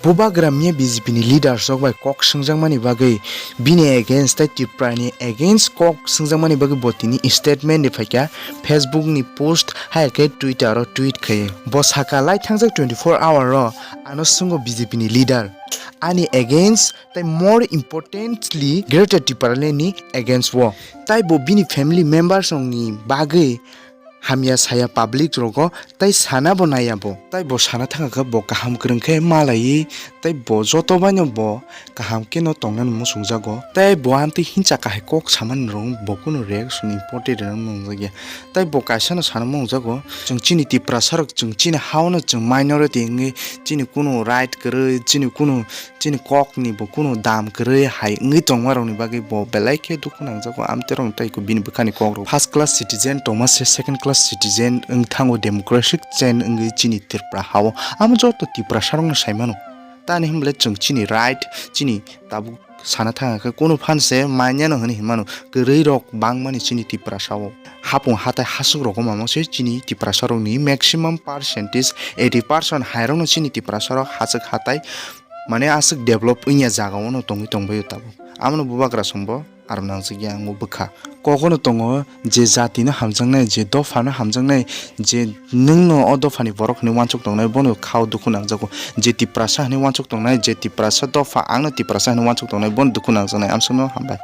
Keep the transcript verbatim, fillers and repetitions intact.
Bubagra miya B J P ni leaders rok bai kok swngjakmani bagwi, bini against tei Tripura ni against kok swngjakmani bagwi bo tini statement ri phaikha, Facebook ni post hai khe Twitter o tweet khaiwi. Bo sakha lai thangjak twenty-four hour o ano swngo B J P ni leader ani against tei more importantly Greater Tipraland ni against o. Tai bo bini family members rok ni bagwi hamya saya public rogo, tai sana bo naiya bo. Tai bo sana thangkha khe bo kaham kwrwng khe malaiwi, tai bo joto baino bo kaham khe no tongnani muchungjago. Tai bo amtwi hincha kahai kok samani rok bo kunu reaction important rwna nangjakya. Tai bo kaisa no sana mungjago, chwng chini Tiprasa rok, chwng chini hao no chwng minority wngwi chini kunu right kwrwi, chini kunu chini kok ni bo kunu dam kwrwi hai wngwi tongma rok ni bagwi bo belai khe dukhu nangjago. Amtwi rok tai ko bini bwkhani kok rok first class citizen tongma se second class citizen wng thango, democratic chain wngwi chini Tripura hao. Amo joto Tiprasa rok no sai mano. Tani hwnba le chwng chini right, chini tabuk sana thang khe kunu phan se manya no hwnwi hinmano. Kwrwi rok bangmani chini Tiprasa o. Hapung hatai hasuk rogo mamo se chini Tiprasa rok ni maximum percentage eighty percent hai rok no chini Tiprasa rok hasuk hatai mane aswk develop wngya jaga o no tongwi tongbaio tabuk. Amo no bubagra song bo aro nangjak ya ang o bwkha. Kok o no tongo je jati no hamjaknai, je dopha no hamjaknai, je nwng no o dopha ni borok hinwi uansuk tongnai, bono kha o dukhu nangjago. Je Tiprasa hinwi uansuk tongnai, je Tiprasa dopha, ang no Tiprasa hinwi uansuk tongnai, bono dukhu nangjaknai. Amsuk no hambai.